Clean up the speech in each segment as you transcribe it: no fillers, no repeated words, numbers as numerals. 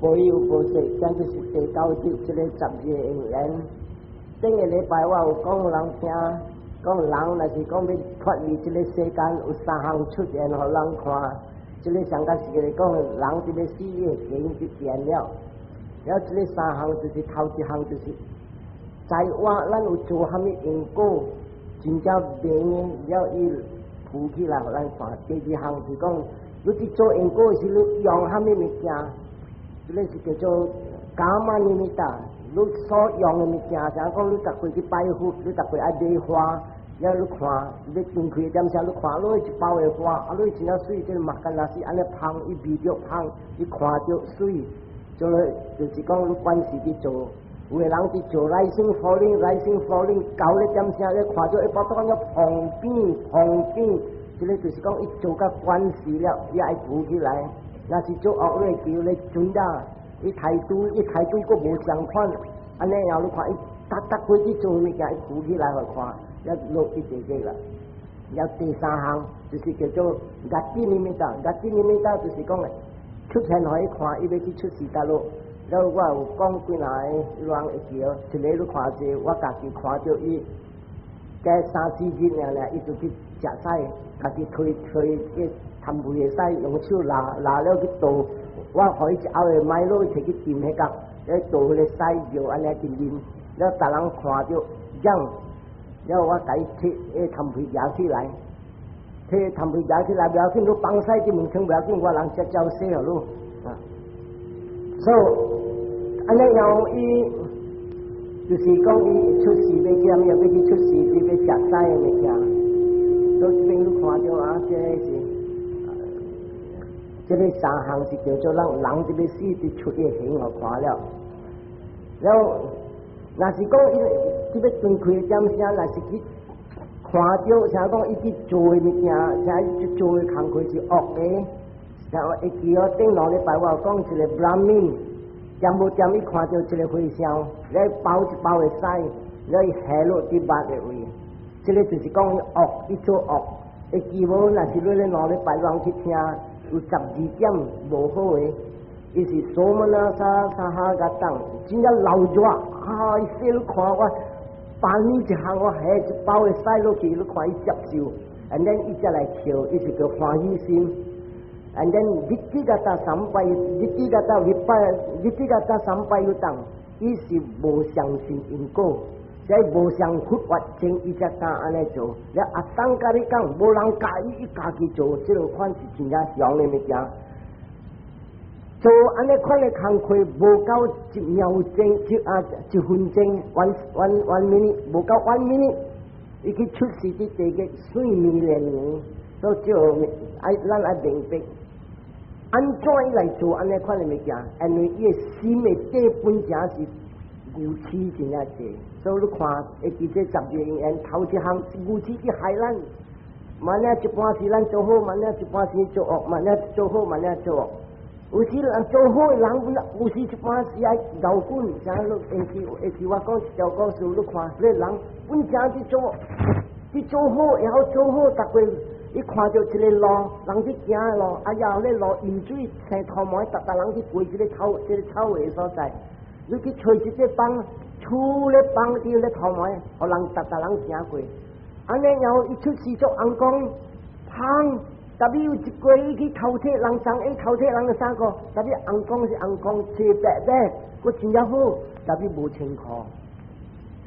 報有報說，這就是第九節這个十二個因緣。頂個禮拜我有講予人聽，講人若是講欲脫離這个世間，有三項出現予人看。這个上較是講人這个死的形就變了。了，這个三項就是頭一項就是在我咱有做蝦米因果，真正明的了伊浮起來予咱看。第二項是講，你佇做因果時，你用蝦米物件？這个是叫做 kamma nimitta。你所用的物件，像講你逐過去拜佛，你逐過愛買花，了你看，欲斷開點聲，你看落去一包的花，啊，你真正媠，這个嘛敢若是按呢芳，伊味著芳，伊看著媠，就就是講你關係去做，有的人佇做 rising falling rising falling，到咧點聲，你看著一包當咗旁邊旁邊，這个就是講伊做甲關係了，伊愛浮起來。若是做惡，你會記咧準啊！伊態度，伊態度閣無相款，按呢樣你看伊逐逐過去做物件，伊浮起來予看，了落去地獄啦。了第三項就是叫做 gati nimitta，gati nimitta 就是講出現予伊看，伊欲去出世佗落。了我有講幾若個人會記，一个你看者，我家己看著伊，加三四日爾爾，伊就去食屎，家己推推去貪肥的屎，用手拉拉了去倒。我予伊一甌的 Milo，伊提去斟彼角，咧倒彼个屎尿按呢去啉，了逐人看著樣，了我共伊提彼貪肥舉起來，提貪肥舉起來，無要緊，你放屎佇門窗無要緊，我人才照洗予你。啊，所以按呢樣伊就是講伊出世欲去啥物，欲去出世，伊欲食屎的物件。所以這邊你看著啊，這个是。這个三項是叫做咱人這个死佇出的形予看了。了後，若是講伊這欲斷開點聲，若是去看著，像講伊去做的物件，像伊去做的工課是惡的。像會記哦，頂兩禮拜我有講一个 Brahmin，點無點伊看著一个和尚咧包一包的屎，了伊下落佇肉的位，這个就是講伊惡，伊做惡。會記無？若是你咧兩禮拜人去聽，有十二點無好的，伊是 somanassa sahagataṃ，真正流熱啊！伊說你看我，辦呢一項我下一包的屎落去，你看伊接受，and then 伊才來笑，伊是叫歡喜心。and then ditthigata sampayutta vippa ditthigata sampayuttaṃ，伊是無相信因果，所以無相佛法證，伊才敢按呢做。了asaṅkārikaṃ，無人教伊，伊家己做，這个款是真正凶的物件。做按呢款的工課，無夠一秒鐘，一啊一分鐘，one minute，無夠 one minute，伊去出世佇地獄水綿連綿，所以這個愛咱愛明白，按怎伊來做按呢款的物件？因為伊的心的底本正是愚癡真正濟，所以你看會記這十二因緣頭一項愚癡去害咱，萬一一半時咱做好，萬一一半時做惡，萬一做好，萬一做惡。有時人做好的人，有時一半時愛咬滾，像你下次下次我講一條故事，你看，那人本正佇做，佇做好，會曉做好，逐過伊看著一个路，人佇行的路，哎呀，那路淹水生塗毛，逐逐人去過這个草，這个草的所在，你去揣一個幫，厝咧幫佇咧塗毛，予人逐逐人行過，按呢然後伊出世做尪公，芳。特別有一過伊去偷提人送，伊偷提人的衫褲。特別尪公是尪公，穿白白，閣真正好，特別無穿褲。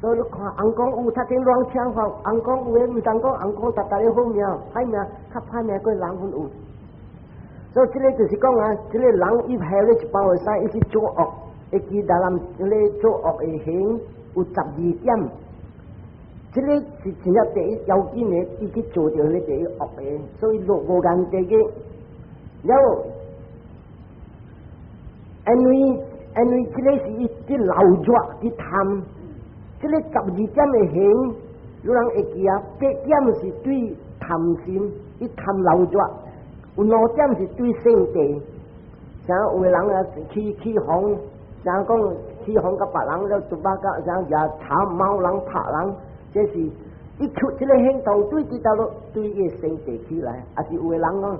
所以你看尪公有讀經亂聽話，尪公有的毋通講尪公逐逐个好命，歹命較歹命過人款有。所以這个就是講啊，這个人伊下咧一包的屎，伊去做惡，會記得人這个做惡的行有十二點。這个是真正第一要緊的，伊去做著彼个第一惡的，所以落無間地獄。了後，因為這个是伊佇流熱佇貪，這个十二點的行，有人會記啊？八點是對貪心，伊貪流熱；有兩點是對勝地。像有的人啊去去紅，像講去紅佮別人了，獨巴甲像也查貓人拍人。這是伊出這个行動對佇佗落對伊的身體起來，抑是有的人講，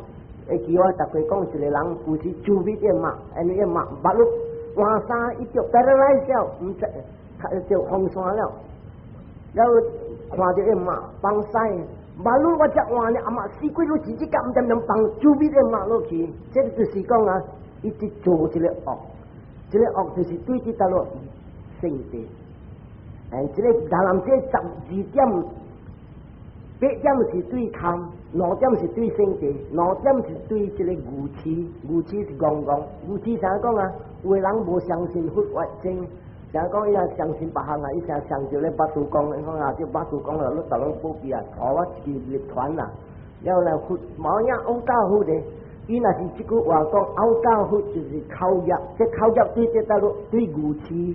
會記我逐個講一個人，有時注意一罵，安尼一罵，目碌換衫伊就 paralyze 了，毋知就風山了，了看著伊罵放屎，目碌我才換呢，阿媽死鬼，你直接敢毋知能放注意一罵落去，這個就是講啊，伊直做一個惡，這個惡就是對佇倒落性地，哎，這個大人這12點，八點是對貪，兩點是對性地，兩點是對這個愚痴，愚痴是戇戇，愚痴啥講啊？有的人無相信佛法真，成日講伊也相信別項啊，伊成日上著咧巴肚講，伊講啊，這巴肚講了，你逐攏保庇啊，予我一個入團啦，了後來佛無影烏教佛的，伊若是這句話講，烏教佛就是口業，這口業對這倒落對愚痴，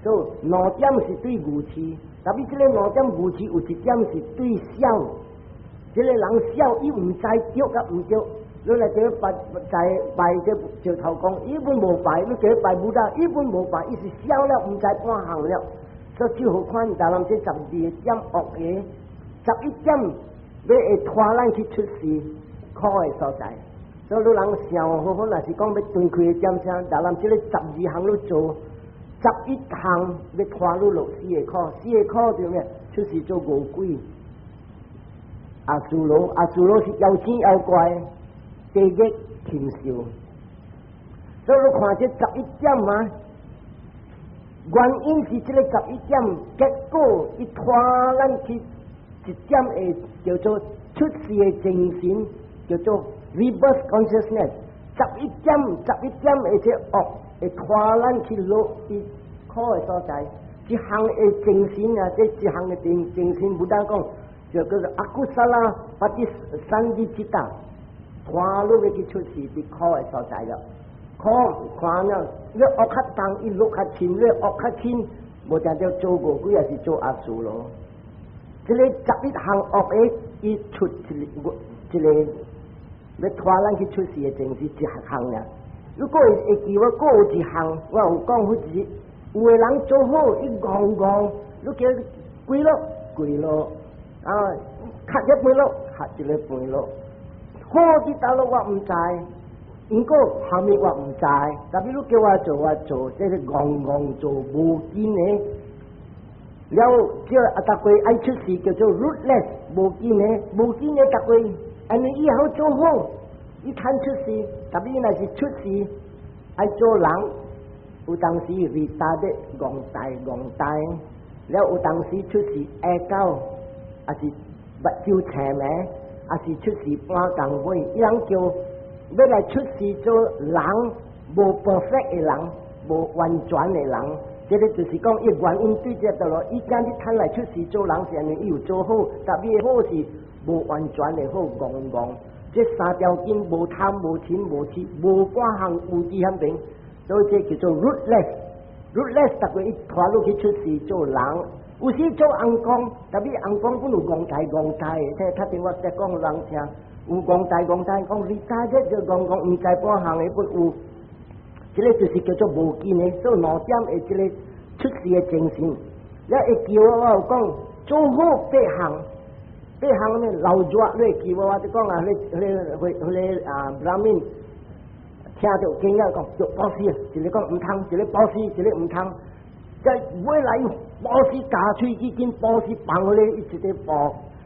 所以兩點是對愚痴。特別這個兩點愚痴有一點是對痟，這個人痟伊毋知對佮毋對，你來叫拜在拜這石頭公，伊本無拜，你叫拜 Buddha，伊本無拜，伊是痟了，毋知半項了。所以就好看，大人這12點惡的，11點欲會拖咱去出世苦的所在。所以你人想好好，若是講欲斷開的點聲，大人這個12項你做。11項欲拖你落四個苦，四個苦就咩？出世做餓鬼。阿修羅，阿修羅是妖精妖怪，地獄禽獸。所以你看這十一點啊，原因是這個十一點，結果伊拖咱去一點會叫做出世的精神，叫做 rebirth consciousness。十一點，十一點的這惡會拖咱去落去苦的所在。一項的精神啊，這一項的精神，Buddha 講就叫做 akusala patisandhi citta，拖你欲去出世佇苦的所在了。苦看了，你惡較重，伊落較深，你惡較輕，無定著做餓鬼，抑是做阿修羅。這個十一項惡的，伊出一個一個欲拖咱去出世的精神一項爾。如果會記我，閣有一項，我有講好一，有的人做好，伊戇戇，你叫跪落跪落，啊，磕一杯落，磕一个杯落，好佇佗落我毋知。毋過後面我毋知，特別你叫我做我做，這個戇戇做無根的。了叫阿逐個愛出世叫做 rootless 無根的，無根的逐個，按呢以後做好，伊趁出世，特別若是出世愛做人，有當時 retarded 戇呆戇呆，了有當時出世愛狗，抑是目睭青盲，抑是出世半工尾，伊人叫。欲來出世做人，無 perfect 的人，無完全的人，這個就是講，伊原因對這道路，伊今日趁來出世做人是按呢，伊有做好，特別好是無完全的好，戇戇。這三條根無貪無嗔無痴，無半項有佇遐邊，所以這叫做 rootless。rootless 逐個伊拖落去出世做人，有時做尪公，特別尪公本有戇呆戇呆的，聽較陣我在講人聽。有戇呆戇呆，講你知這就戇戇，毋知半項的本有，這個就是叫做無根的，所以兩點的這個出世的精神。你會記我，我有講做好八項，八項呢老熱你會記我，我就講啊，彼彼彼彼啊，Brahmin 聽著驚訝講做布施，一個講毋通，一個布施，一個毋通，在尾來布施咬喙齒，緊布施放予咧，伊一個布。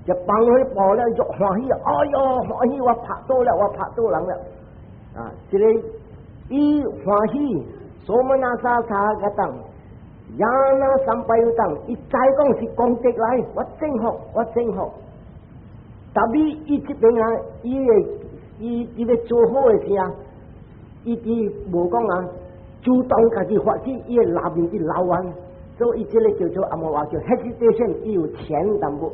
就放彼布了，伊就歡喜，哎喲，歡喜我拍倒了，我拍倒人了。啊，這個伊歡喜，somanassa sahagatam，ñāṇa sampayuttam，伊知講是功德來，我正福，我正福。特別伊這邊啊，伊會伊伊欲做好的時啊，伊佇無講啊，主動家己發起，伊會內面佇流汗，所以伊這個叫做阿摩話叫 hesitation，伊有錢但無。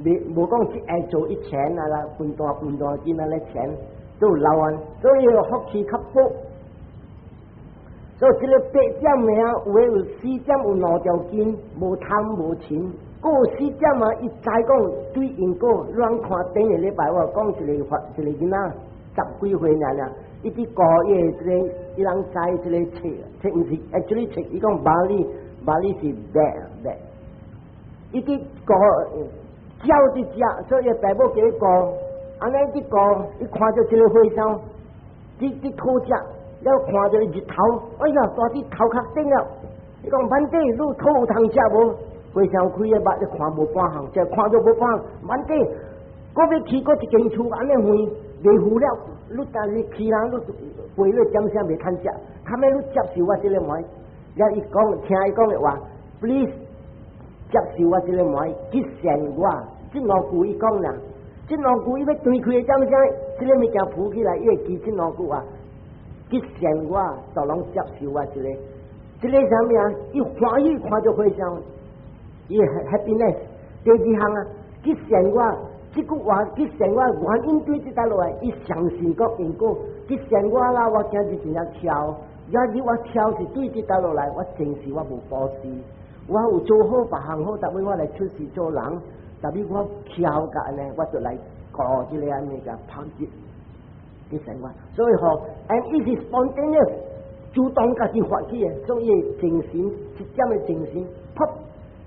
未無講一愛做一錢啊啦，分大分大金啊咧錢都有流汗，所以福氣較薄。所以這個八點的啊，有的有四點有兩條筋，無貪無嗔。閣有四點啊，伊知講對因果，咱看頂個禮拜我講一個法，一個囡仔十幾歲爾爾，伊佇顧伊這個，伊人知這個冊，冊毋是，actually 冊，伊講 Bali，Bali 是白白，伊佇顧鳥佇食，所以爸母叫伊顧，按呢一個，伊看著這个和尚，佇討食，了看著日頭，哎呀，大佇頭殼頂了。伊講 Bhante，你討有通食無？和尚開个目，伊看無半項，就看著無半項。Bhante，閣欲起閣一間厝按呢遠，袂赴了。你但是起人，你過了點聲袂通食，較尾你接受我這个門。了伊講，聽伊講的話，please 接受我這个門，吉善我。這兩句伊講啦，這兩句伊欲斷氣的點聲，這个物件浮起來，伊會記這兩句話，吉善我，就攏接受我這个。這个啥物啊？伊歡喜看著和尚，伊 happiness。第二項啊，吉善我，這句話吉善我原因對這搭落來，伊相信個因果。吉善我啦，我今日真正巧，也是我巧是對這搭落來，我前世我無布施，我有做好別項好，特別我來出世做人，特別我巧甲按呢，我就來過這个按呢個拍擊吉善我。所以吼，and it is spontaneous。主動家己發起的，所以精神一點的精神，噗！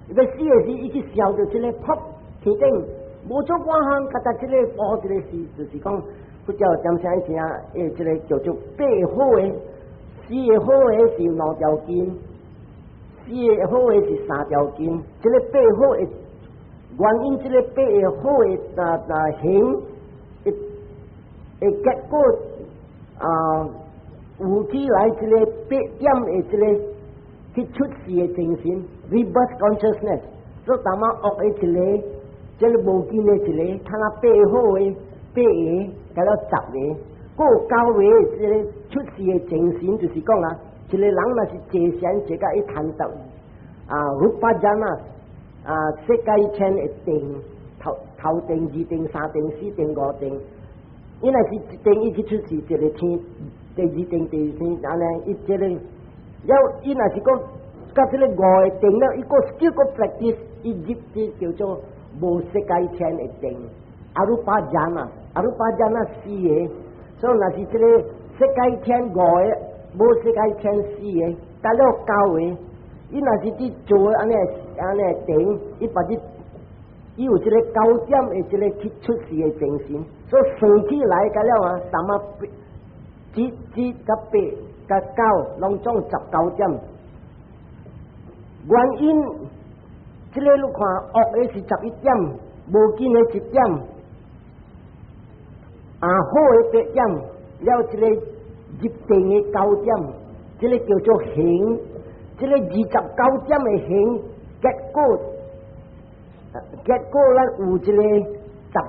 欲死的時，伊去燒著這个噗天頂，無做半項，佮這个報這个事，就是講佛教點聲聲，誒，這个叫做八好的，四个好的是兩條筋，四个好的是三條筋，這个八好的原因，這个八个好的啊啊行，會會結果啊。有起來這个八點的這个去出世的精神，rebirth consciousness，所以淡仔惡的一个，這个無見的一个，看那八好的八个，加了十个，閣有九个這个出世的精神，就是講啊，一个人若是坐禪坐甲伊談到啊，rupa jhana 啊，色界天的定，頭頭定、二定、三定、四定、五定，伊若是一定伊去出世一个天。第二定、第三，按呢，伊這个，了伊若是講，佮這个五个定了，伊閣 still 閣 practice，伊入去叫做無色界天的定，arupa jhana，arupa jhana 四个，所以若是這个色界天五個，無色界天四个，得了九個，伊若是佇做按呢按呢定，伊把這伊有這个九點的這个去出世的精神，所以算起來個了啊，淡仔七七佮八佮九，攏總19點。原因，這个你看惡的是11點，無見的一點，啊好的八點，了這个入定的九點，這个叫做行，這个29點的行，結果咱有這个十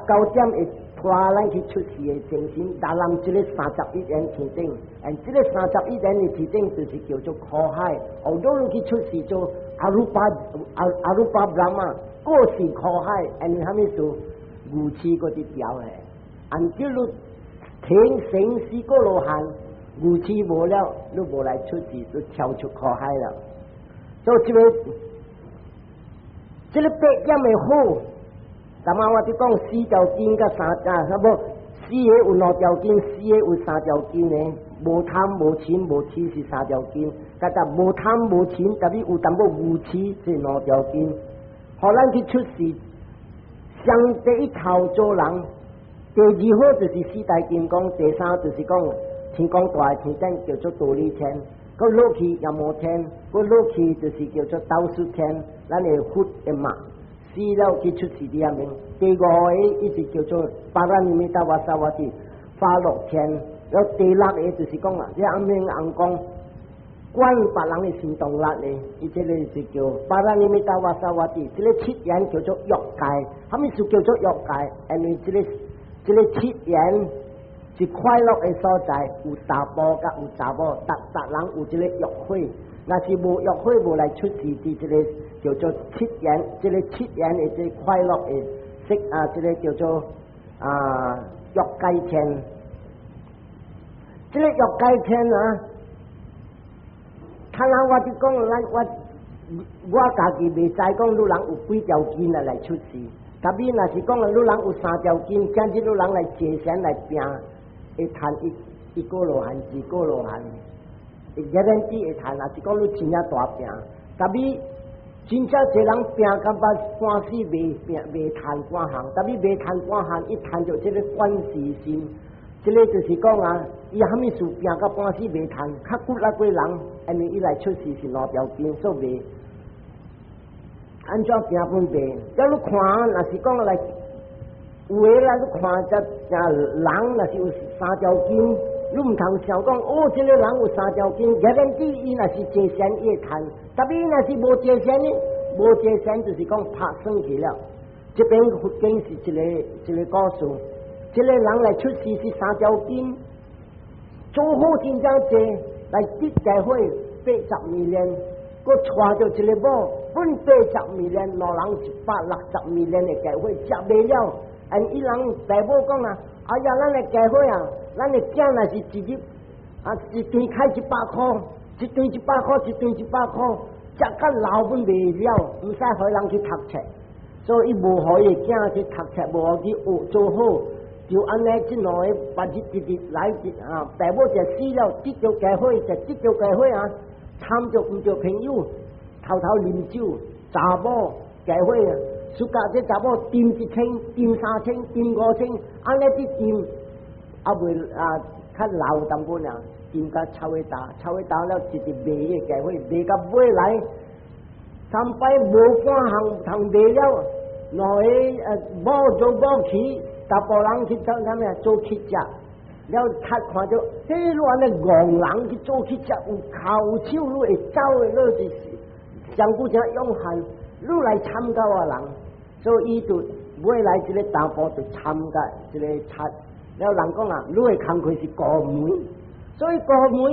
九點的拖咱去出世的精神，達人這个31緣天頂，and 這个31緣的天頂就是叫做苦海，後頭你去出世做 arupa arupa Brahma，閣是苦海，因為啥物事？愚癡閣佇調的，按照你停生死過羅漢，愚癡無了，你無來出世，就跳出苦海了。所以這个這个八點的好。昨晚我佇講四條筋佮三啊，啥無四个有兩條筋，四个有三條筋的，無貪無嗔無痴是三條筋，佮但無貪無嗔，特別有淡薄愚癡是兩條筋。予咱去出世，上第一頭做人，第二好就是四大金剛，第三就是講天公大天頂叫做忉利天，閣落去閻魔天，閣落去就是叫做兜率天，咱的佛的媽。死了去出世佇遐面，第五个一直叫做 Paranimmitavasavatti 化樂天，了第六个就是講啊，這暗面紅講管別人的行動力咧，伊這个就叫 Paranimmitavasavatti，這个七緣叫做欲界，啥物事叫做欲界？因為這个這个七緣是快樂的所在，有查埔佮有查某，逐逐人有這个欲火，若是無欲火無來出世佇這个叫做七緣，這个七緣的這快樂的色啊，這个叫做啊欲界天，這个欲界天啊，看人我就講，咱我我家己袂知講，汝人有幾條筋啊來出世。特別若是講汝人有三條筋，今日汝人來坐禪來拼，會趁一一個羅漢，二個羅漢，會guarantee 會趁，若是講你真正大拼，特別真正濟人拚甲捌半死袂拚袂趁半項，但是袂趁半項，伊趁著這个觀世心，這个就是講啊，伊啥物事拚甲半死袂趁，較骨力過人，因為伊來出世是兩條筋，所以袂按怎拚本袂。了你看，若是講來有的啦，你看這人若是有三條筋，你毋通想講哦，這个人有三條筋，guarantee 伊若是坐禪伊會趁，但伊若是無坐禪呢？無坐禪就是講拍算去了。這邊佛經是一個一個故事，這个人來出世是三條筋，做好真正濟，來得解火80 million，閣娶著一个某，本80 million，兩人160 million 的解火食袂了。按伊人大某講啊，哎呀，咱的家伙啊，咱的囝若是一日啊，一頓開一百箍，一頓一百箍，一頓一百箍，食甲老本袂了，毋使予人去讀冊，所以伊無予伊的囝去讀冊，無予去學做好，就按呢這兩个別日直直來啊，大某就死了，得著家伙，就得著家伙啊，參著毋著朋友，偷偷啉酒，查某家伙啊。暑假這查某斟1000，斟3000，斟5000，按呢啲斟，啊未啊較老淡薄爾，斟甲臭味焦，臭味焦了，直直賣伊个家伙，賣到尾來，三擺無半項通賣了，兩个某做某去，查埔人去做啥物啊？做乞食，了較看著，彼你按呢戇人去做乞食，有跤有手，你會走的，你就是上古正勇悍，你來參加我人。所以伊就尾來這个查埔就參加這个賊，了人講啊，你的工課是孤門，所以孤門，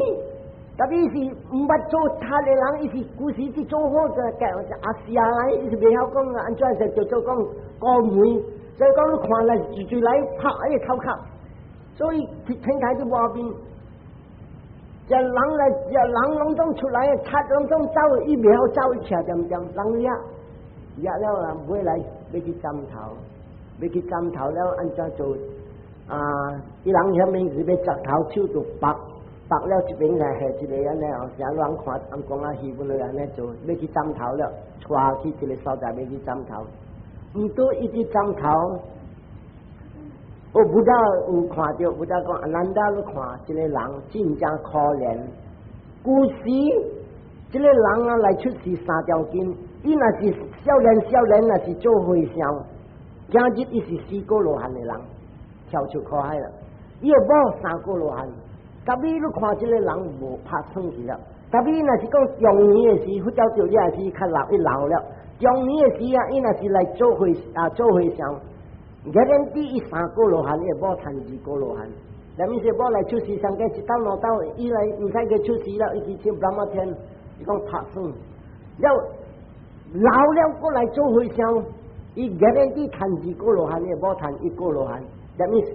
特別是毋捌做賊的人，伊是舊時去做好個，阿是啊，伊是袂曉講啊，按怎就叫做講孤門，所以講你看來直直來拍伊個頭殼，所以天台佇外面，這人來，這人攏總出來，賊攏總走，伊袂曉走，伊徛恬恬，人掠。掠了啊，尾來欲去斬頭，欲去斬頭了，按怎做？啊，伊人遐面是欲鑿頭手就縛縛了這邊來下一个按呢哦，成人看翁公仔戲本來按呢做，欲去斬頭了，帶去一个所在欲去斬頭，毋過伊去斬頭，哦，Buddha 有看著，Buddha 講阿難陀你看，這个人真正可憐，舊時這个人啊來出世三條筋。伊若是少年少年，若是做和尚，今日伊是四果羅漢的人，跳出苦海了。伊的某三果羅漢，特別你看這个人無拍算去了。特別若是講中年的時，佛教條你也是較老，伊老了。中年的時啊，伊若是來做和啊做和尚，guarantee 伊三果羅漢，伊的某趁二果羅漢。那麼是某來出世上個一斗兩斗，伊來毋使去出世了，伊去唱布拉天，伊講拍算了。老了過來做和尚，伊 guarantee 趁二果羅漢，伊某趁一果羅漢。that means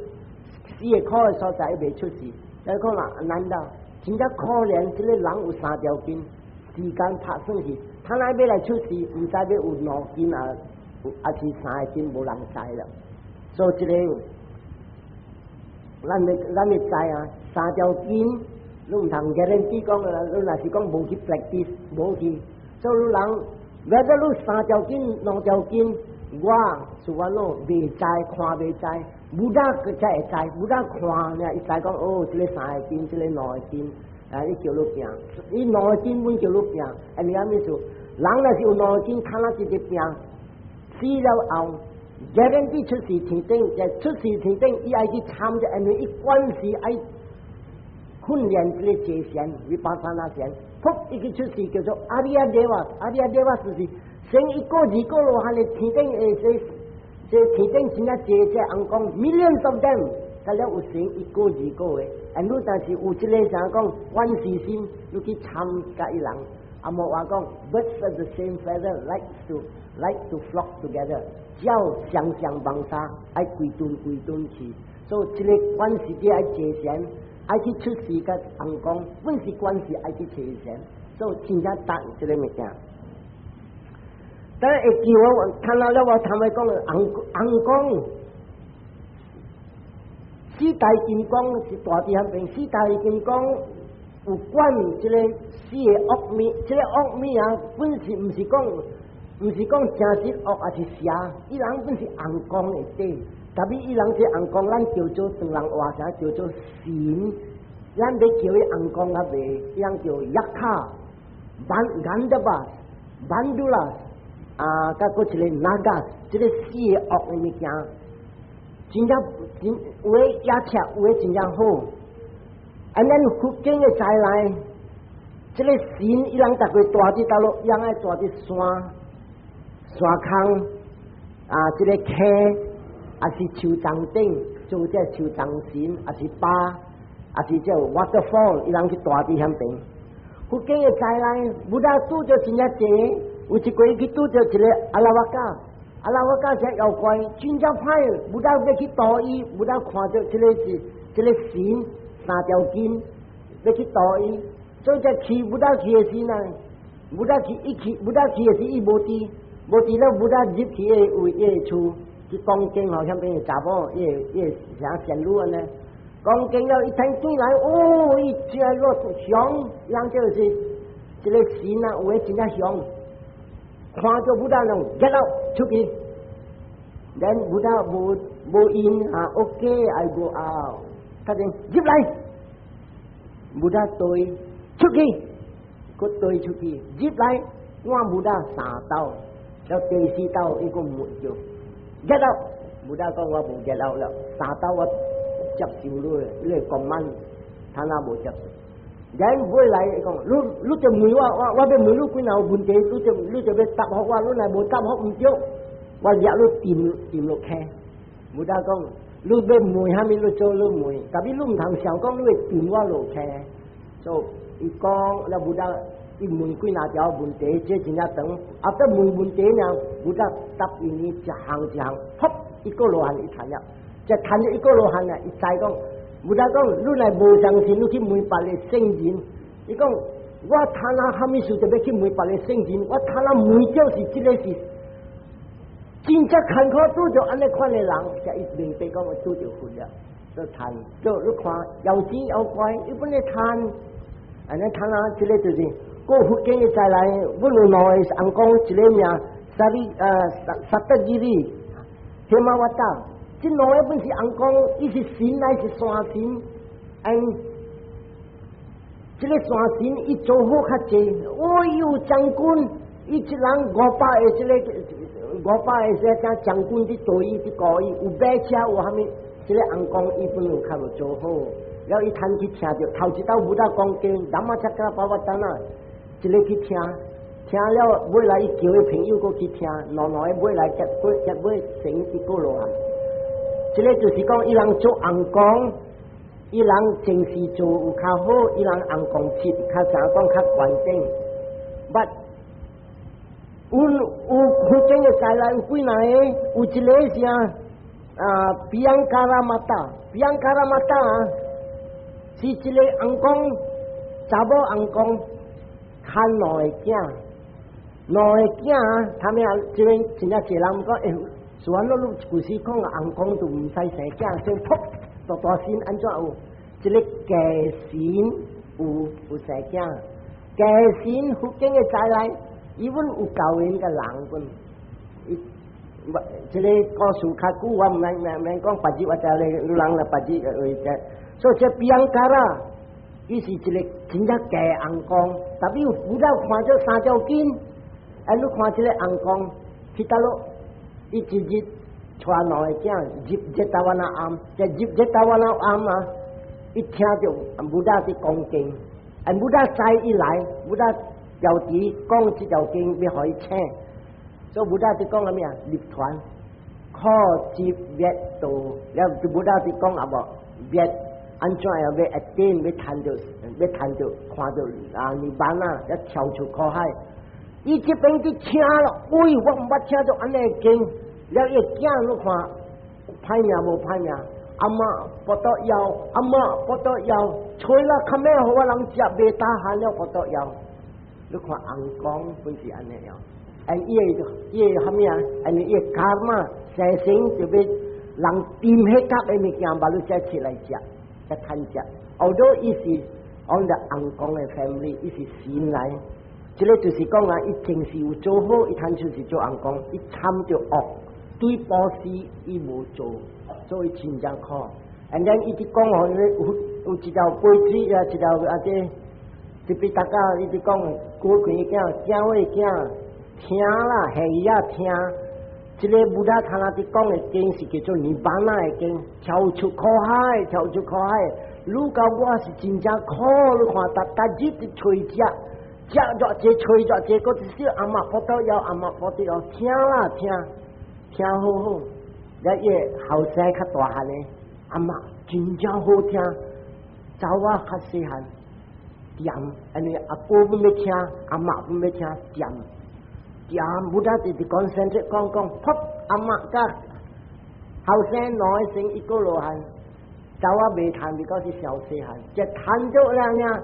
四个苦的所在伊袂出世。所以講啊，難道真正可憐？這个人有三條筋，時間拍算去，他若欲來出世，毋知欲有兩筋啊，抑是三个筋，無人知了。所以這个，咱會知啊，三條筋，你毋通 guarantee 講啊，你若是講無去 practice，無去，所以你人。如果你三條筋、兩條筋，我是我喏袂知，看袂知，Buddha 佢才會知，Buddha 看呢，伊知講哦，這个三個筋，這个兩個筋，啊，伊叫你拚，伊兩個筋本叫你拚，啊，你按呢做？人若是有兩個筋，看那直直拚，死了後，guarantee 出世天頂，出世天頂，伊愛去參加，因為伊關係愛訓練這個坐禪，vipassana 禪。噗！伊去出世叫做阿利亞デ瓦，阿利亞デ瓦就是生一個二個羅漢的天頂的這這天頂真正濟這翁講 millions of them，佮了有生一個二個的，啊，你但是有這个啥講觀世心，你去參加伊人，啊，無話講 birds of the same feather like to flock together，鳥相相幫沙，愛規陣規陣去，所以這个觀世者愛坐禪。愛去出世佮翁講，本是關係愛去坐禪，所以真正值這个物件。但會記我看到了我頭尾講翁翁講，四大金剛是大地遐邊，四大金剛有管這个四个惡物，這个惡物啊，本是毋是講毋是講誠實惡抑是邪，伊人本是尪公的底，特別伊人這尪公，咱叫做唐人話聲叫做神，咱欲叫伊尪公也袂，伊人叫 Yakkha、Gandhabbas、Bhandulas，啊，佮閣一個 Nagas，這个四个惡的物件，真正真有的野赤，有的真正好。啊，咱佛經的再來，這个神伊人逐個住佇佗落，伊人愛住佇山山空啊，這个溪，抑是樹叢頂做這樹叢神，抑是巴，抑是這 waterfall，伊人去住佇遐邊。佛經的再來，Buddha 拄著真正濟，有一回去拄著一个阿拉瓦卡，阿拉瓦卡這妖怪真正歹，Buddha 欲去度伊，Buddha 看著這个是這个神三條筋，欲去度伊，所以這去 Buddha 去的時呢，Buddha 去伊去 Buddha 去的時伊無佇，無佇了 Buddha 入去伊個位伊个厝去講經吼，遐邊個查某，伊个伊个啥仙女按呢？講經了，伊聽轉來，哦，伊真個凶，人就是這个神啊，有的真正凶，看著 Buddha 攏 get out 出去，then Buddha 無無應啊，OK，I go out，他就入來，Buddha 對出去，閣對出去，入來，我 Buddha 三兜，了第四兜伊閣沒著，get out，Buddha 講我無 get out 了，三兜我接受你，你個 command，他若無接受。然尾來伊講，你你就問我，我我欲問你幾若有問題，你就你就欲答覆我，你若無答覆毋對，我掠你沉沉落坑。Buddha 講，你欲問啥物，你做你問，但是你毋通想講你會沉我落坑。所以伊講，了 Buddha 伊問幾若條問題，這真正長。啊，得問問題呢，Buddha 答應伊一項一項，噗，一個羅漢伊談了。這談咗一個羅漢啊，伊知講，Buddha 講，你若無相信，你去問別个聖人。伊講，我他那蝦米事就欲去問別个聖人，我他那問就是這个是真正艱苦拄著按呢款的人，才伊明白講我拄著佛了。做貪，做你看妖精妖怪，伊本咧貪，按呢貪啊，這个就是。過佛經的再來，阮有兩个尪公，一个名薩利呃薩薩德吉利，希瑪瓦達。這兩个本是尪公，伊是神還是山神？嗯，這个山神伊做好較濟。哦喲，將軍，伊一人五百个，這个五百个這個將軍佇對伊佇顧伊，有馬車有蝦米？這个尪公伊本有較無做好，了伊趁去聽著，頭一道 Buddha 講經，Dhammacakkappavattana，一个去聽，聽了尾來伊叫伊朋友閣去聽，兩兩个尾來結果結尾成一個羅漢。這个就是講，伊人做尪公，伊人前世做有較好，伊人尪公級較怎講較完整。But 有有佛經的再來有幾若个，有一个是啊，啊，Piyankara Mata，Piyankara Mata 啊，是一个尪公，查某尪公，牽兩個囝，兩個囝啊，他們啊，這邊真正濟人講，欸，是安怎你舊時講尪公就毋使生囝，先噗大大神按怎有？這个家神有有生囝，家神佛經的再來，伊阮有教因個人本，伊這个故事較久，我毋免免免講別日，我知咧，有人來別日會這，所以這 Piyankara，伊是一个真正假尪公，特別有 Buddha 看著三條筋，啊，你看這个尪公去佗落，伊一日帶兩个囝入 Jetavana 庵，這入 Jetavana 庵啊，伊聽著 Buddha 佇講經，啊，Buddha 知伊來，Buddha 調佇講這條經欲予伊請，所以 Buddha 佇講啥物啊？入團，苦集滅道，了 Buddha 佇講啊無滅，按怎樣欲 attain 欲趁著，欲趁著看著啊涅槃啊，欲跳出苦海。伊這邊去聽了，喂，我毋捌聽著按呢經，了伊囝你看，歹命無歹命，阿嬤腹肚枵，阿嬤腹肚枵，吹啦，較尾予我人食袂打寒了腹肚枵。你看尪公本是按呢樣，哎，伊个伊个蝦米啊？因為伊个 karma 生成就欲人沉彼角的物件，把你才出來食，才趁食。although 伊是 on the 尪公的 family，伊是神來。這个就是講啊，伊前世有做好，伊趁出世做尪公，伊參著惡，對布施伊無做，所以真正苦。And then 伊直講哦，有一條杯子啊，一條啊這，特別大家伊直講，古拳囝，囝尾囝，聽啦，係啊聽。這个 Buddha 他那佇講的經是叫做 Nibbana 的經，跳出苦海，跳出苦海。你佮我是真正苦，你看逐逐日佇揣食，食偌濟揣偌濟，閣一小阿媽不得了，阿媽不得了，聽啦聽，聽好好。了伊後生較大漢的，阿媽真正好聽，查某較細漢，恬，因為阿婆本欲聽，阿媽本欲聽，恬。恬，Buddha 直直講先，講講，噗，阿媽佮後生兩個生一個羅漢，查某袂趁，because 是小細漢，一趁著了呢，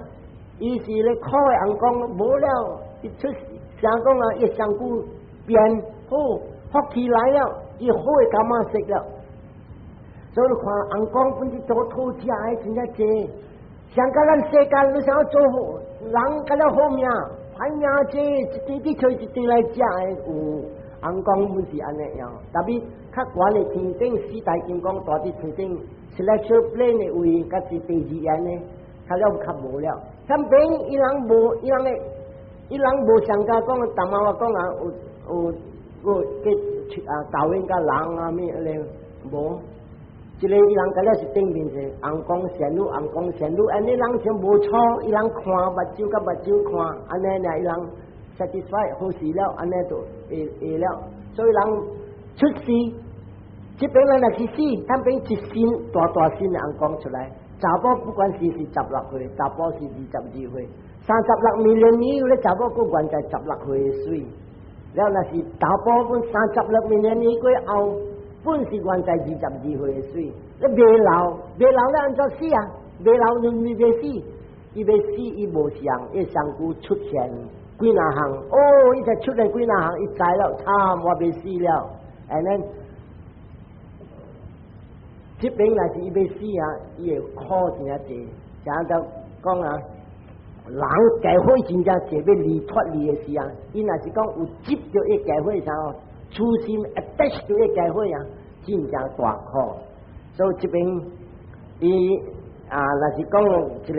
伊是咧苦的尪公，無了，伊出啥講啊？伊身軀變好，福氣來了，伊好的感覺食了。所以你看尪公本是做討食的真正濟，像甲咱世間，你想要做好人，較了好命，歹命濟，一直佇揣一直來食的有，尪公本是按呢樣，特別較懸的天頂四大金剛蹛佇天頂，celestial plane 的位，佮是第二樣的，較了較無了。上邊伊人無，伊人的，伊人無上加講，淡仔我講啊，有有有去啊，導演佮人啊咩咧，無。這个伊人佮了是頂面是尪公仙女，尪公仙女，按呢人像無錯，伊人看目睭佮目睭看，按呢爾伊人 satisfy 好勢了，按呢就會會了。所以人出世，這邊人若是死，他邊一身大大身的尪公出來，查某不管是16歲，查某是22歲，36 million 年有咧查某閣原在十六歲的水，了若是查甫本36 million 年過後，本是原在22歲的水，你袂老，袂老了按怎死啊？袂老你你袂死，伊欲死伊無相，伊身軀出現幾若項，哦，伊才出現幾若項，伊知了，慘，我欲死了，and then 這邊若是伊欲死啊，伊會苦真正濟，像就講啊，人解火真正濟，欲離脫離的時啊，伊若是講有執著伊解火時候，初心 attach 著伊解火啊，真正大苦。所以這邊伊啊，若是講一个，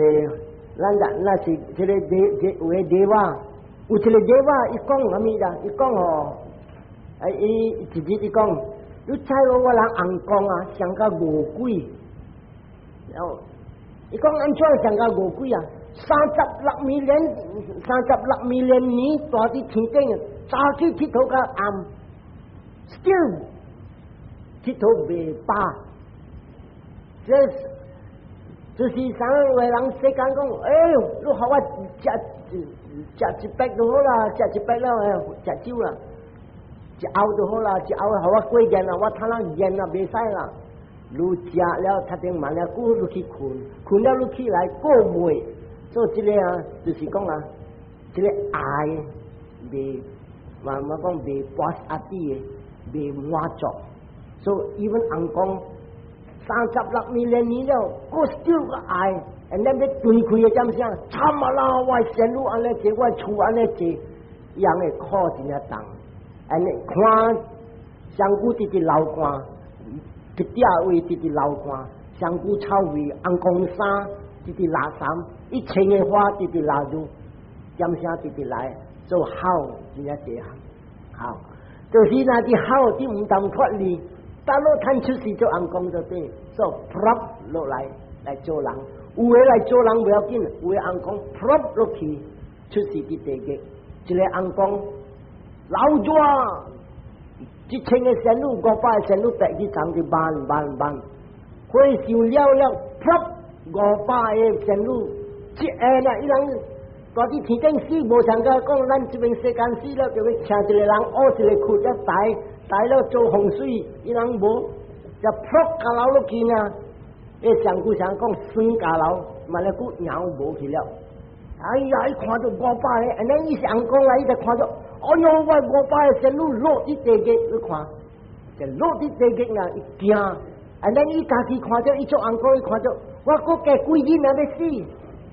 咱若若是這个這這有个 deva，有一个 deva，伊講啥物啦？伊講哦，啊伊一日伊講，你知無我人尪公啊，上較餓鬼。然後伊講按怎上較餓鬼啊？36 million，36 million 年蹛佇天頂，早起𨑨迌到暗，still 𨑨迌袂飽。這就是啥話人世間講，哎喲，你予我食食一百就好啦，食一百了，食酒啦，一甌就好啦，一甌予我過癮啦，我趁人癮啦，袂使啦。你食了，頭頂慢了久，你去睏，睏了你起來過袂，所以這个啊，就是講啊，這个愛袂，嘛嘛講袂拔阿底的，袂滿足，所以 even 尪公36 million 年了，閣 still 個愛，and then 欲斷氣的點聲，慘啊啦！我仙女按呢濟，我厝按呢濟，人會苦真正重，and 看上古直直流汗，一鼎位直直流汗，上古臭味，尪公衫直直垃圾，一千个花直直流入，點聲直直來做好真正濟好，就是若佇好，你毋當脫離。大佬趁出世做尪公就對，所以噗落來來做人，有的來做人不要緊，有的尪公噗落去出世佇地獄，一個尪公老熱，1000個仙女，500個仙女白去藏佇慢慢慢，火燒了了，噗500個仙女，一下啦，伊人蹛佇天頂死，無像甲講咱這邊世間死了，就欲請一個人挖一个窟了埋。來了做風水，伊人無，就噗跤樓落去呢。伊上古上講酸跤樓，嘛咧骨鳥無去了。哎呀，伊看著五百个，按呢伊是尪公啊，伊就看著，哎喲，我五百个仙女落佇地獄，你看，就落佇地獄啊，伊驚。按呢伊家己看著，伊做尪公，伊看著，我閣加幾日啊欲死，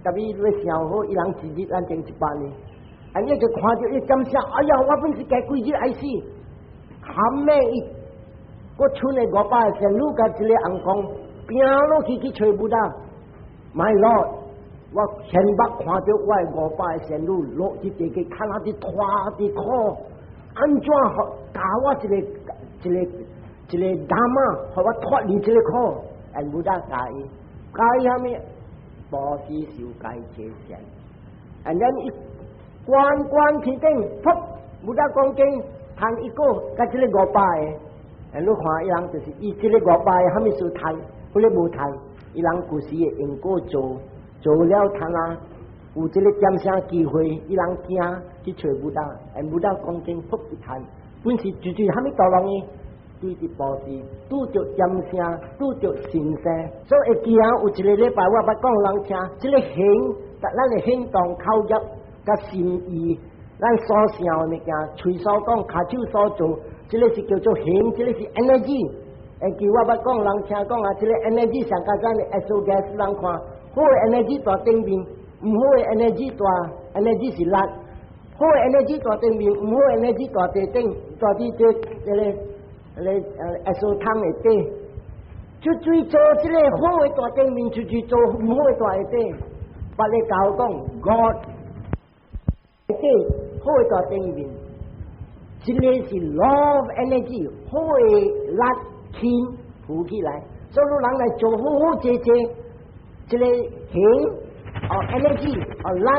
特別欲想好，伊人一日咱整100年。啊，你就看著伊感謝，哎呀，我本是加幾日愛死，含咩伊，我賰的五百個仙女佮這個翁講，拼落去去揣 Buddha，My Lord，我現目看著我的五百個仙女落佇地下，牽仔佇拖佇苦，按怎教我一個一個一個 Dhamma，予我脫離這個苦？哎，Buddha 教伊，教伊啥物？布施受戒持善，and then 伊關關天頂，噗，Buddha 講經，談一個，佮這個五百個，你看伊人就是伊這個五百個，啥物事談，彼個無談，伊人舊時會因果做，做了談啊，有這個點聲機會，伊人驚去揣 Buddha，and Buddha 講經，噗一談，本是絕對啥物道理？對佇布施，拄著點聲，拄著神聖，所以會記啊，有一個禮拜我捌講人聽，這個行，咱的行動、口業、佮心意，咱所想的物件，喙所講、跤手所做，這個是叫做行，這個是 energy。會記我捌講人聽講啊，這個 energy 上較咱的 exhaust gas 人看，好的 energy 佇頂面，毋好的 energy 佇 energy 是力，好的 energy 佇頂面，毋好的 energy 佇地頂，佇佇這這個。咧exhaust 桶的底，出嘴做這個好的佇頂面，出嘴做毋好的佇下底。別個教講，God 底好的佇頂面，這個是 love energy，好的力輕浮起來，所以人來做好好濟濟，這個行哦 energy 哦力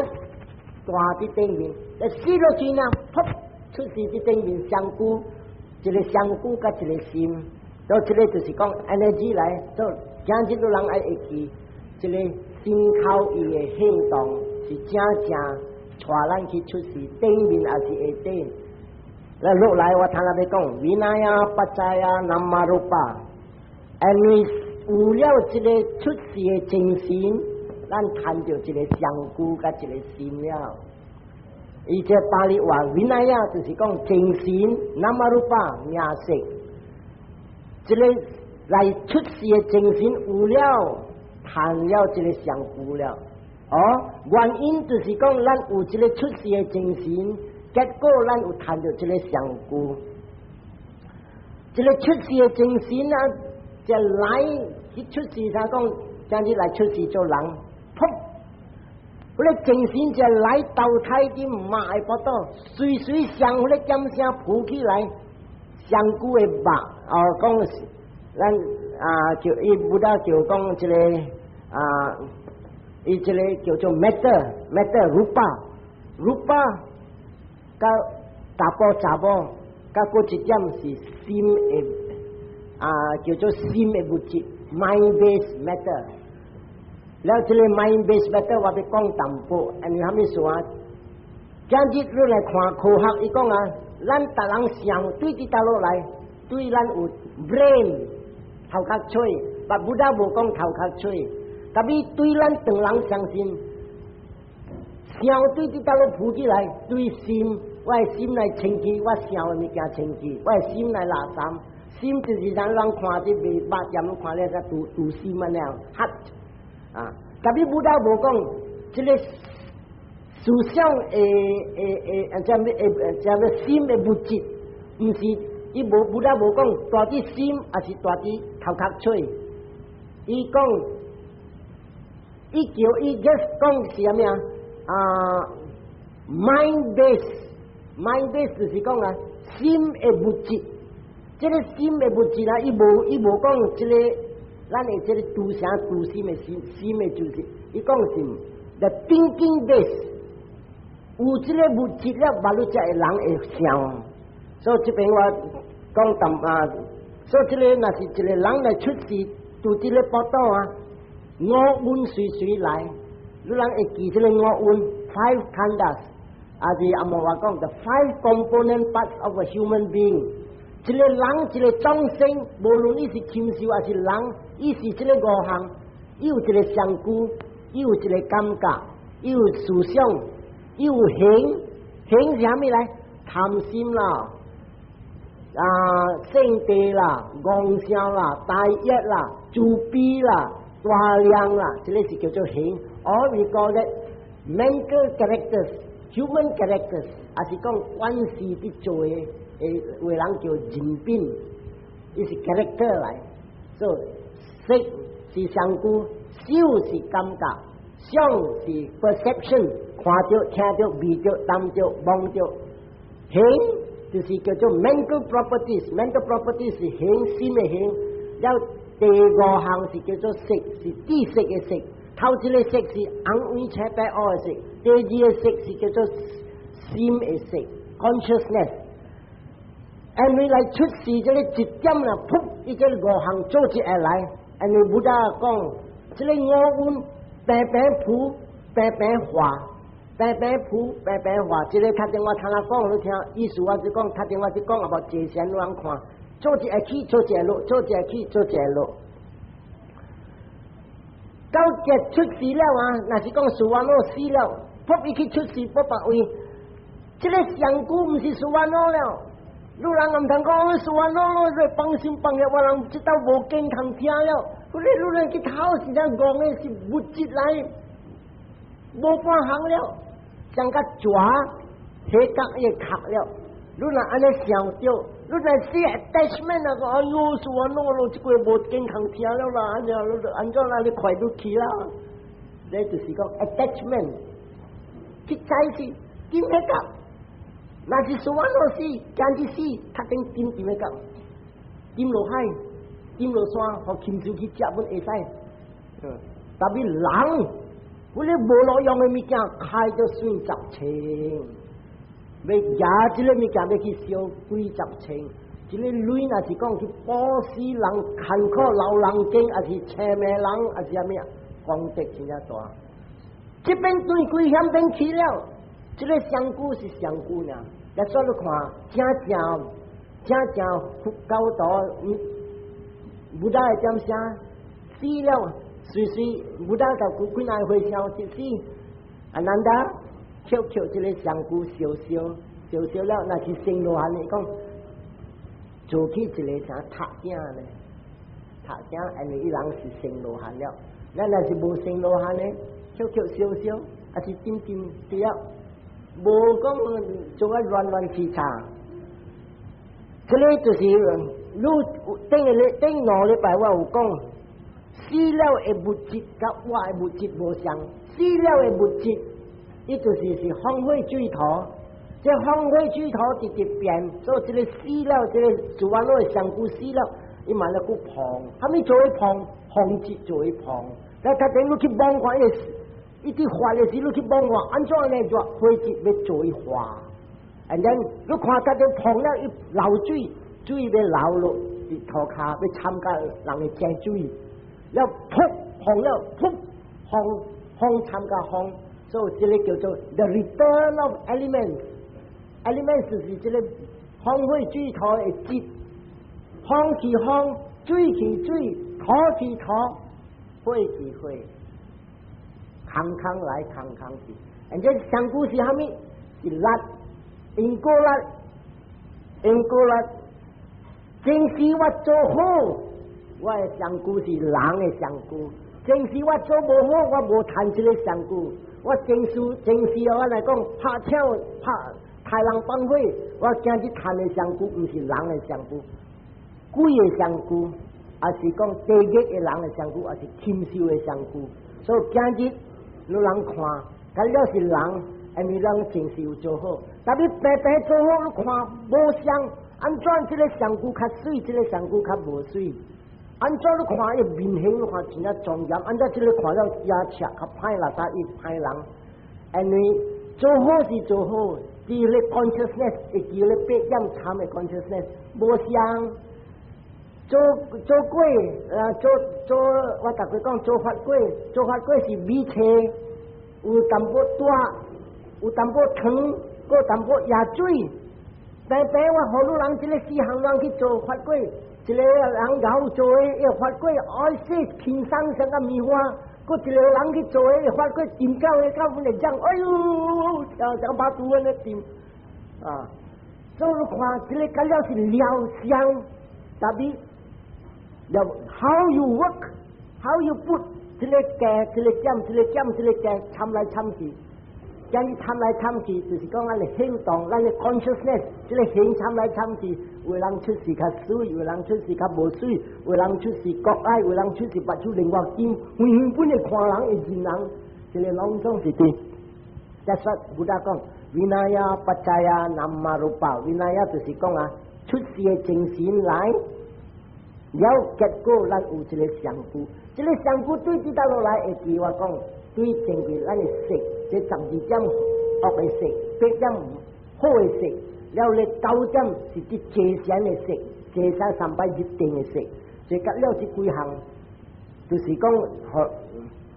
佇佇頂面，死落去呢，噗出世佇頂面相顧。一個身軀佮一個心，所以這個就是講 energy 來，所以今日都人愛會記，這個心口意的行動是正正帶咱去出世，頂面抑是下底。來落來我頭仔欲講，Vinaya paccaya namarupa，因為有了這個出世的精神，咱趁著一個身軀佮一個心了。伊這巴利話，Vinaya 就是講精神，namarupa 名色，這個來出世的精神有了，趁了這個身軀了。哦，原因就是講咱有這個出世的精神，結果咱有趁著這個身軀。這個出世的精神啊，就來去出世，啥講？將你來出世做人，噗！彼個精神就來投胎佇媽的腹肚，隨隨上彼個點聲浮起來，上古的肉哦，講是咱啊，叫伊 Buddha 叫講這個啊，伊這個叫做 matter，matter rupa，rupa，佮查埔查某，佮閣一點是心的啊，叫做心的物質，mind base matter。了，這個 mind base matter 我欲講淡薄，因為啥物事啊？今日你來看科學，伊講啊，咱逐人想對佇佗落來，對咱有 brain 頭殼揣，但 Buddha 無講頭殼揣，但是對咱唐人相信，想對佇佗落浮起來，對心，我的心來清氣，我想的物件清氣，我的心來垃圾，心就是咱人看這袂目點看咧，個肚肚心按呢樣，heart 啊，但是 Buddha 無講，這個思想的的的，這物的這物心的物質，毋是伊無 Buddha 無講，佇佇心，抑是佇佇頭殼揣。伊講，伊叫伊 just 講是啥物啊？啊，mind base，mind base 就是講啊，心的物質，這個心的物質啊，伊無伊無講這個，咱的這個拄啥拄心的心，心的就是，伊講是 the thinking base，有這個物質了，馬路才會人會想。所以這邊我講淡啊，所以這個若是一個人來出世，佇這個腹肚啊，五蘊隨隨來，你人會記這個五蘊 five khandhas，抑是紅毛話講 the five component parts of a human being。一個人一個眾生，無論伊是禽獸抑是人，伊是這個五項，伊有一個身軀，伊有一個感覺，伊有思想，伊有行，行是啥物來？貪心啦，啊，性地啦，戇笑啦，大欲啦，自卑啦，大量啦，這個是叫做行。All we call it mental characters。human characters，也是講關係佇做的，有人叫人品，伊是 character 來。所以色是身軀，受是感覺，想是 perception，看著、聽著、味著、聞著、摸著，行就是叫做 mental properties，mental properties 是行心的行。了第五項是叫做識，是知識的識。頭一个識是紅黃青白黑的識，第二个識是叫做心的識 consciousness。因為來出世這个一點啦，噗！伊這个五項做一下來，因為佛陀講，這个五蘊平平浮，平平化，平平浮，平平化。這个較電話聽人講，你聽意思我是講，較電話是講，也無坐禪攏通看，做一下起，做一下落，做一下起，做一下落。到結出世了啊！若是講蘇瓦諾死了，噗伊去出世不別位，這个上古毋是蘇瓦諾了。你人毋通講蘇瓦諾咯，放心放下，我人這道無健康聽了。你人去頭時間講的是物質來，無半項了，像個蛇彼角伊殼了。你若按呢想著，你若是 attachment 啊，講哎喲，蘇瓦諾咯，這個無健康聽了啦，按呢，按怎啦，你快都去啦？這就是講 attachment，去在是點彼角？若是蘇瓦諾死，今日死，較頂點點彼角？點落海，點落山，予禽獸去食阮會使。特別人，阮咧無路用的物件，開咗算十千。欲舉這个物件欲去燒幾十千，這个鐳若是講去布施人、艱苦老人家，抑是青命人，抑是啥物啊？功德真正大。這邊對危險邊去了，這个身軀是身軀爾。來煞你看，正正正正佛教徒，佛陀會點寫？死了，隨隨佛陀就幾幾回想一死，阿難達。捡捡這个身軀燒燒燒燒了，若是生落漢的講，做起一个啥塔頂咧？塔頂，因為伊人是生羅漢了。咱若是無生羅漢咧，捡捡燒燒，抑是點點對啊，無講做啊亂亂七叉。這个就是你頂個禮頂5禮拜我有講，死了的物質佮活的物質無相，死了的物質，伊就是是風火水土，這風火水土直直變，所以這个死了，這个自然的身軀死了，伊嘛咧閣膨，啥物做膨？風質做膨。來，較頂你去摸看，伊佇化的時，你去摸看，按怎呢？熱火質欲做化，and then 你看較頂膨了，伊流水，水欲流落佇塗跤，欲參加人的井水，了噗膨了，噗風風參加風。所以這个叫做 the return of elements，elements 是這个風火水土的質，風去風，水去水，土去土，火去火，空空來空空去。而這身軀是啥物？是力，因果力，因果力。前世我做好，我的身軀是人的身軀；前世我做無好，我無趁這个身軀。我前世前世我來講拍槍拍殺人放火，我今日趁的身軀，毋是人的身軀，鬼的身軀，抑是講地獄的人的身軀，抑是禽獸的身軀。所以今日你人看，佮了是人，因為人前世有做好，但你平平做好，你看無相，按怎這个身軀較媠，這个身軀較無媠？按怎你看伊面形，你看真正莊嚴；按怎這个看了牙齒較歹垃圾，伊歹人。因為做好是做好，佇咧 consciousness 會記咧八點參的 consciousness 無相。做做鬼啊，做做我逐句講做法鬼，做法粿是米冊，有淡薄大，有淡薄糖，閣淡薄椰水。平平我予你人這个四項人去做法粿，一个人𠢕做的伊法粿，愛說輕鬆像個棉花；閣一个人去做的法粿，沉到的到阮會講，哎喲，像像巴肚安呢沉啊！所以你看，這个佮了是料相，特別要 how you work，how you put，這个加，這个減，這个減，這个加，摻來摻去。將你參來參去，就是講咱的行動，咱的 consciousness，這個行參來參去，有人出世較媠，有人出世較無媠，有人出世國愛，有人出世目睭另外金，遠遠本會看人會認人，這個攏總是對。再說，Buddha 講，vinaya paccaya nama rupa，vinaya 就是講啊，出世的精神來，了結果咱有一個相故，這個相故對這搭落來會記我講，對前邊咱的色，這12點惡的色，8點好的色，了咧9點是佇坐禪的色，坐禪三擺入定的色，這個了這幾項，就是講，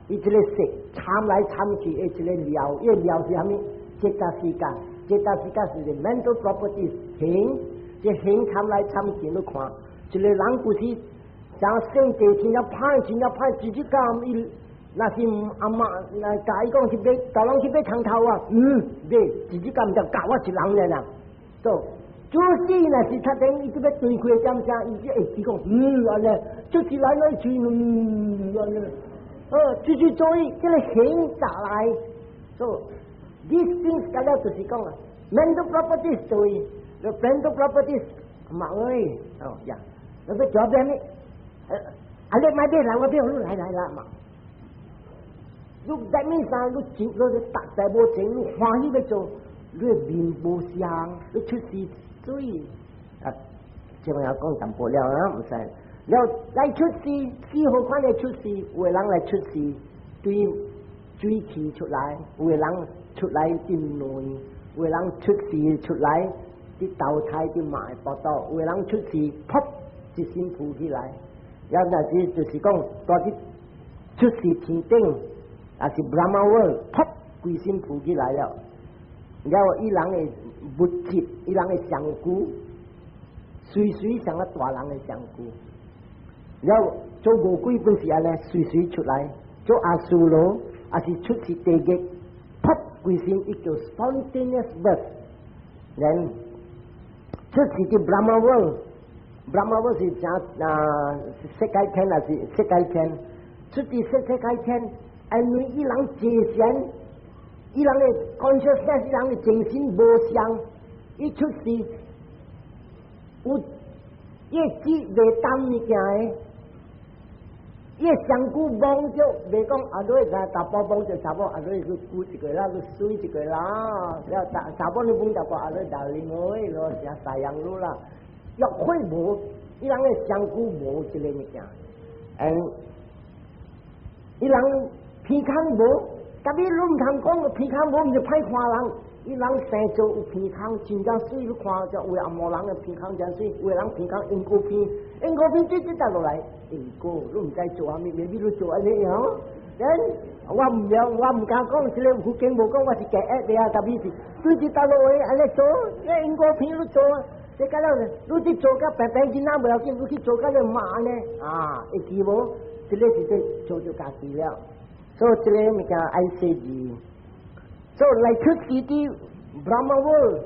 伊這個色參來參去的這個料，伊個料是啥物？cetasika，cetasika 是 mental properties 形，這形參來參去，你看，一個人故事像聖地真正歹，真正歹，直接講伊。若是阿媽來教伊講去買，教人去買蔥頭啊，買，直接講毋著教我一人爾啦。做主事若是確定伊這欲斷開點聲，伊就會記講，按呢，出世來來去，按呢，哦，直直做伊，這個形雜來，so these things 甲了就是講啊，mental properties 對，the mental properties 嘛哎，哦呀，那個左邊呢，啊你買買來我邊，來來來嘛。你 that means 啊，你真你逐在無情，你歡喜欲做，你的面無相，你出世媠啊！這樣講淡薄了啊，毋使。了來出世，四何款的出世，有的人來出世對水氣出來，有的人出來佇卵，有的人出世出來佇投胎佇馬的腹肚，有的人出世噗一身浮起來，了若是就是講蹛佇出世天頂。也是 Brahma world，噗，規身浮起來了。了伊人的物質，伊人的身軀，隨隨像個大人的身軀。了做餓鬼本是按呢，隨隨出來，做阿修羅，也是出世地獄，噗，規身伊叫 spontaneous birth。then 出世佇 Brahma world，Brahma world 是正啊色界天，還是色界天？出佇色界天。因為伊人坐禪，伊人的 consciousness，伊人的精神無相，伊出世有伊的舌袂淡物件的，伊的身軀摸著，袂講啊，你來查甫摸著查某，啊，你去久一個啦，去媠一個啦，了查查某你摸著個，啊，你 darling 哎，咯，成 sayang 你啦，欲血無，伊人的身軀無這個物件，嗯，伊人。鼻孔無，特別你毋通講鼻孔無，毋是歹看人。伊人生做有鼻孔，真正媠，你看就有紅毛人的鼻孔真媠，有的人鼻孔鷹骨鼻，鷹骨鼻直直搭落來，鷹骨你毋知做啥物，未必你做按呢樣。then 我毋了，我毋敢講，這個佛經無講我是假的啊，特別是對直搭落來按呢做，那鷹骨鼻你做，這個了，你去做甲白白囡仔無要緊，你去做甲了馬呢？啊，會記無？這個是做做家己了。所以這個物件愛細緻，所以來出世佇 Brahma world，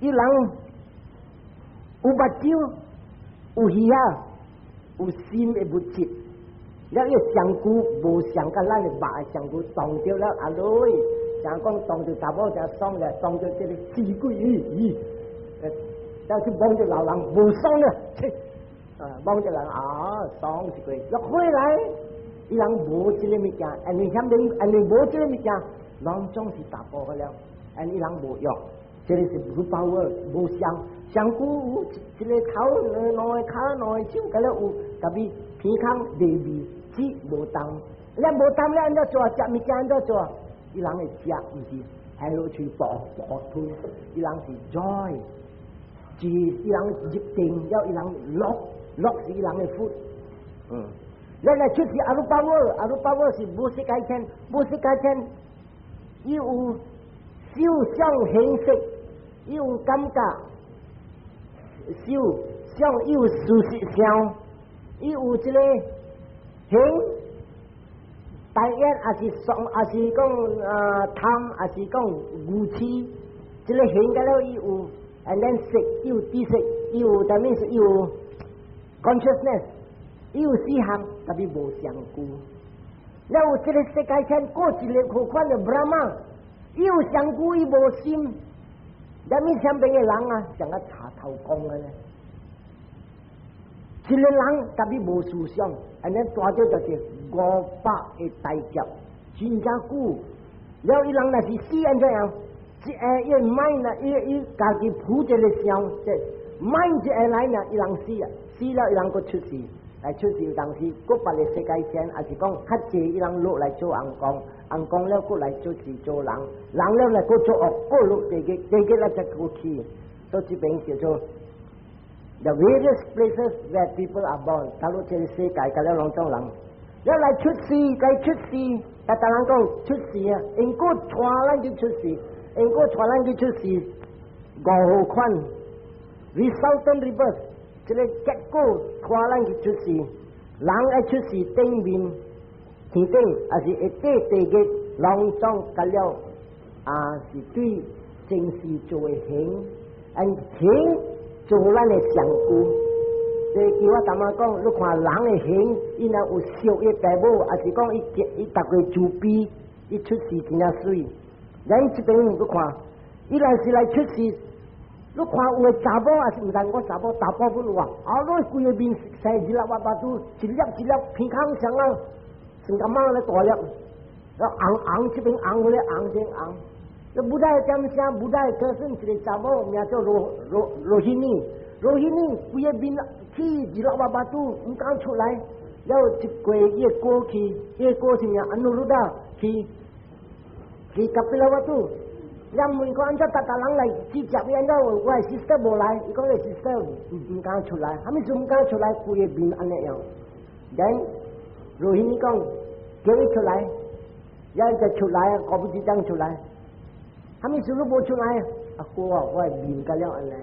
伊人有目睭，有耳仔，有心的物質，了伊身軀無像佮咱的肉的身軀動著了，阿女，像講動著查某誠爽咧，動著這個死鬼咦，但是摸著老人無爽咧，切，啊摸著人啊爽一過，又回來。伊人無這個物件，因為遐面，因為無這個物件，攏總是查埔了，因伊人無欲，這個是無 power，無相，身軀有一個頭，兩個跤，兩個手，敢若有，特別鼻孔袂味，舌無重，你無重了，按怎做？食物件按怎做？伊人會食，毋是下落喙薄薄吞，伊人是 joy，是伊人入定了，伊人樂，樂是伊人的 food，嗯。咱來出世 arupa world，arupa world 是無色界天，無色界天，伊有受想行識，伊有感覺，受想伊有事實想，伊有這個行，大眼也是爽，也是講啊貪，也是講愚痴，這個行個了伊有，and then 識，伊有知識，伊有啥物是伊有 consciousness。伊有四項，特別無相顧。了有這個色界天過一個何款的 Brahma，伊有身軀，伊無心，啥物上邊的人啊，像個賊頭公按呢。一個人特別無思想，按呢大咗就是500個大劫，真正久。了伊人若是死按怎樣？一下伊 mind 啦，伊伊家己抱一個想，即 mind 一下來呢，伊人死啊，死了伊人閣出世，來出世有當時閣別個世界線，抑是講較濟伊人落來做尪公，尪公了閣來做事做人，人了來閣做惡，閣落地獄，地獄了才閣去。所以這邊叫做 The various places where people are born，到了這個世界，甲了攏總人，了來出世，來出世，逐逐人講出世啊，因果帶咱去出世，因果帶咱去出世，五號款，resultant rebirth，這個結果帶咱去出世，人愛出世頂面天頂，抑是下底地獄，攏總甲了啊，是對前世做的行，按行做咱的上具。這叫我淡仔講，你看人的形，伊若有惜伊爸母，抑是講伊伊逐個慈悲，伊出世真正媠。咱這邊你看，伊若是來出世，你看有的查某，抑是毋但講查某，查埔本有啊，啊，你規个面生一粒核巴肚，一粒一粒鼻孔像啊，像感覺咧大粒，紅紅這邊紅，彼个紅這邊紅。你 Buddha 點聲，Buddha 的算一個查某名做羅羅羅希尼，羅希尼規个面起一粒核巴肚，毋敢出來。了一過伊的過去，伊的過去名 Anuruddha 去去 Kapilavatthu。人問講按怎逐逐人來去接伊，按怎我的 sister 無來？伊講伊 sister 毋敢出來，啥物事毋敢出來？規个面按呢樣。then 羅希尼講叫伊出來，了就出來啊，過不幾張出來。啥物事都無出來，阿哥啊，我的面甲了按呢。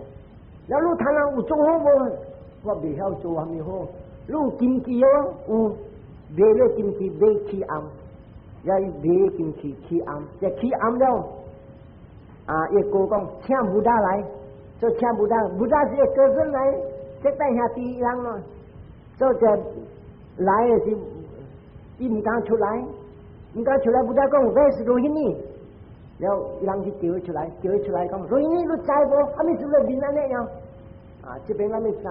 了你睇人有做好無？我袂曉做啥物好。你有金器哦，有賣了金器買起餡，了伊賣金器起餡，這起餡了，啊，伊哥講請 Buddha 來，做請 Buddha，Buddha 是個高僧來，這帶兄弟人咯，做這來的是，伊毋敢出來，毋敢出來，Buddha 講 where's Rohini？了伊人去叫伊出來，叫伊出來講，Rohini 你知無？啥物事你面按呢樣？啊，這邊咱欲知。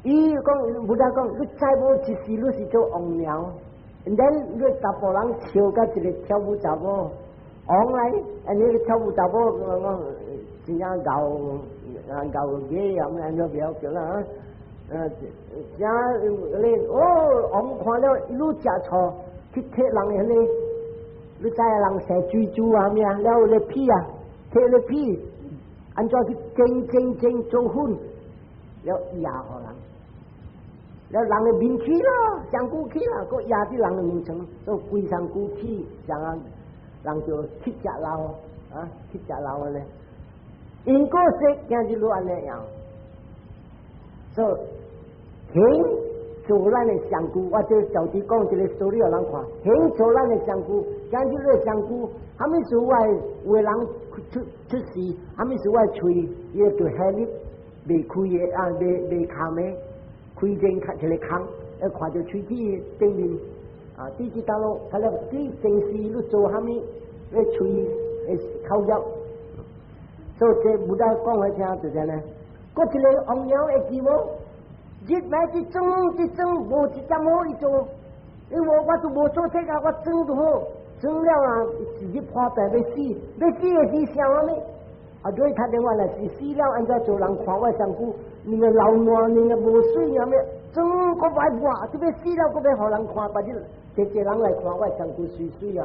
伊講，Buddha 講，你知無？一世你是做王鳥，then 你查埔人笑甲一個跳舞查某，王來，按呢跳舞查某講真正𠢕啊𠢕嘅啊，按怎袂曉叫啦啊？正你哦，王看了一路食錯，去摕人的彼個，你知影人生水珠啊咩啊？了咧皮啊，摕咧皮，按怎去蒸蒸蒸做粉，了壓予人。了人的面起啦，上久起啦，閣壓佇人的面床，做規身軀起，像啊人叫乞食老啊，乞食老按呢。因果說今日愈按呢樣，所以行做咱的上具，我這就佇講一個 story 予人看。行做咱的上具，今日的上具，啥物事我有的人出出事，啥物事我喙，伊就下日袂開的啊，袂袂空的。開前一個空，要看著喙齒頂面啊，對這道路，他了對前世你做啥物，你喙會口業，所以這 Buddha 講予聽就是按呢。閣一個王鳥會記無？日暝一裝一裝，無一點好伊做，因為我都無做這個，我裝就好，裝了啊，一日破病欲死，欲死的時想啥物？啊，對他電話來是死了，按怎做人看我身軀？面個流汗，面個無水啊咩？裝閣歹抹，這欲死了，閣欲予人看，別日濟濟人來看我身軀媠媠啊！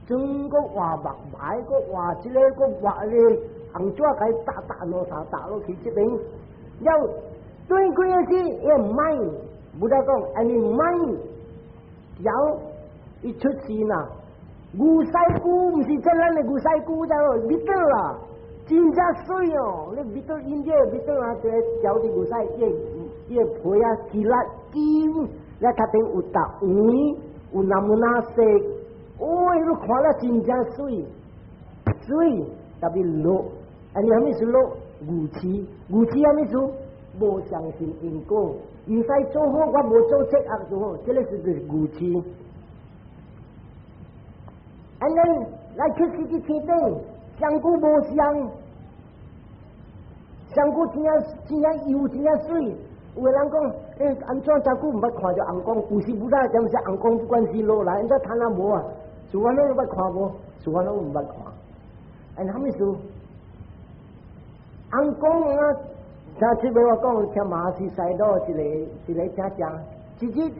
裝閣畫目牌，閣畫這個，閣畫那個紅紙，共伊打打兩三打落去這邊，了對幾個是伊毋愛，Buddha 講，按呢毋愛，了伊出世啦，牛屎龜毋是這咱的牛屎龜，知無？beetle 啊！真正媠哦！你 beetle 因這 beetle 啊，這嚼佇牛屎，伊伊個皮啊，起來金，你頭頂有搭黃，有那麼那色，哦，你看了真正媠，媠特別落，按呢啥物事落？愚癡，愚癡啥物事？無相信因果，毋使做好，我無做這惡就好，這個是就是愚癡。And then 來出世佇天頂，身軀無相，身軀真正真正幼真正媠。有的人講，欸，按怎遮久毋捌看著尪公？有時不大，點是尪公不管是落來，按怎攤啊無啊？自然攏捌看無？自然攏毋捌看。哎，啥物事？尪公啊，上次尾我講，聽馬戲賽道一個一個正正，一日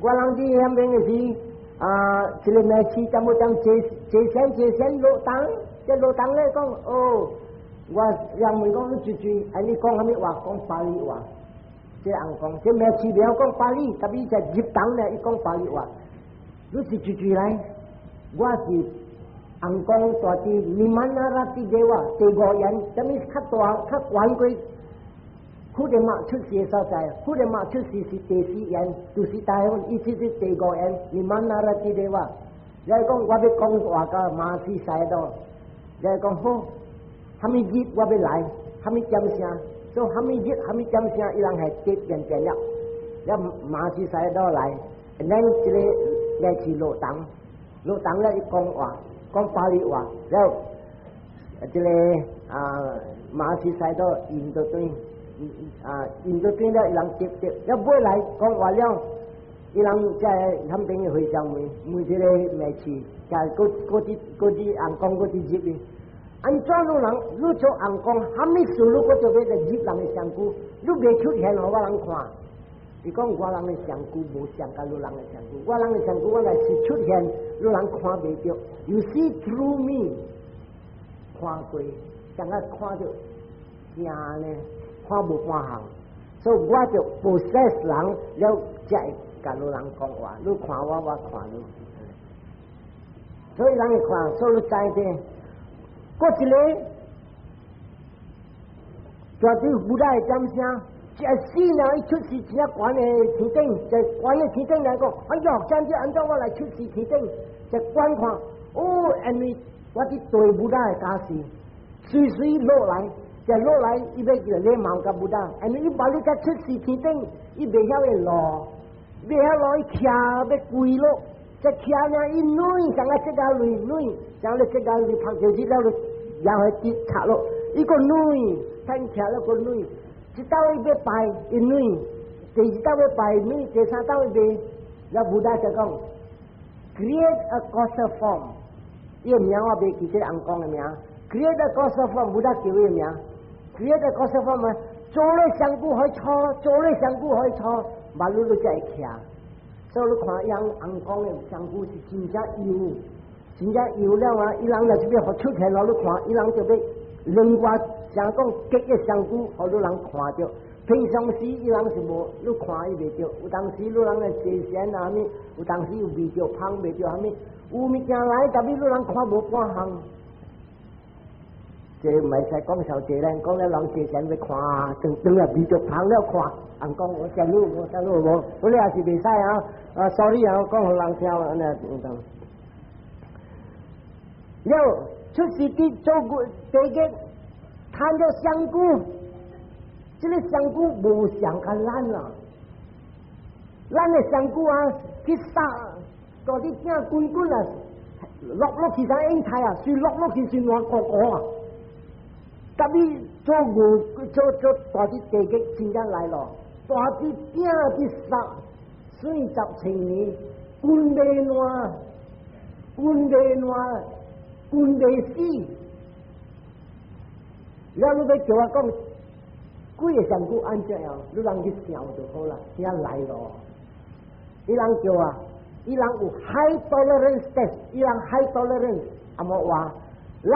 我人佇遐邊的時，啊，一個名詞點不點坐坐先坐先落檔，這落檔咧講，哦，我人問講你住住，啊你講啥物話？講巴利話。這尪公，這名詞袂曉講巴利，特別在入檔咧，伊講巴利話。你是住住來，我是尪公住佇尼曼那拉蒂的話，第五緣，啥物較大較懸過富德馬出世的所在，富德馬出世是第四緣，就是大分，意思是第五緣，尼曼那拉蒂的話。你講我欲講話佮馬戲賽道，你講好，啥物日我欲來，啥物點聲？所以啥物日、啥物點聲，伊人係跌變變了，了馬戲賽道來，咱這個來去落檔，落檔了伊講話，講巴利話，了這個啊馬戲賽道印度對，啊印度對了伊人接接，了尾來講話了，伊人在他們邊個回向問問這個名詞，就閣閣啲閣啲尪公閣啲入去。按怎你人，你做尪公，啥物事你閣做欲來入人的身軀，你袂出現予我人看。伊講我人的身軀無相佮你人的身軀，我人的身軀我若是出現，你人看袂著。You see through me，看過，像個看著正呢，看無半項，所以我就 possess 人了，才會共你人講話。你看我，我看你。所以人會看，所以你知者。閣一个，住佇 Buddha 的掌聲，一死人伊出世真懸的天頂，在懸的天頂來講，哎喲，這樣子按怎我來出世天頂？在觀看，哦，因為我佇對 Buddha 的加持，隨隨落來，就落來，伊欲叫禮貌共 Buddha，因為伊無你才出世天頂，伊袂曉會落，袂曉落，伊徛欲跪落，這徛呢，伊軟，像個這個類軟，像你這個類拍就是了，然後跌插落，伊個軟，睇徛了個軟，一道伊欲拜伊軟，第二道欲拜軟，第三道伊袂，了 Buddha 就講，create a causal form，伊個名我袂記得尪公的名，create a causal form，Buddha 叫伊個名，create a causal form 啊，做咧身軀可以坐，做咧身軀可以坐，馬路你才會徛。所以你看，樣尪公的身軀是真正幼，真正幼了啊！伊人若是欲予出現，予你看，伊人就欲另外像講結個身軀，予你人看著。平常時伊人是無，你看伊袂著。有當時你人的坐禪啊，啥物？有當時有味著芳，味著啥物？有物件來，但是你人看無半項。這毋會使講小濟咧，講了人坐禪欲看，等等啊味著芳了看。尪公我講你無，講你無，我你也是袂使啊！啊，sorry 啊，我講予人聽按呢講。了出世佇做過地獄，趁著身軀，這個身軀無相佮咱啦。咱的身軀啊，去殺大啲囝滾滾啊，落落去啥應菜啊，隨落落去隨爛糊糊啊。特別做牛做做大啲地獄真正來咯，大啲囝去殺，四十千年，滾袂爛，滾袂爛，滾袂死。了你欲叫我講，幾個身軀按怎樣？你人去想就好啦，遐來咯。伊人叫啊，伊人有 high tolerance test，伊人 high tolerance，阿無話，咱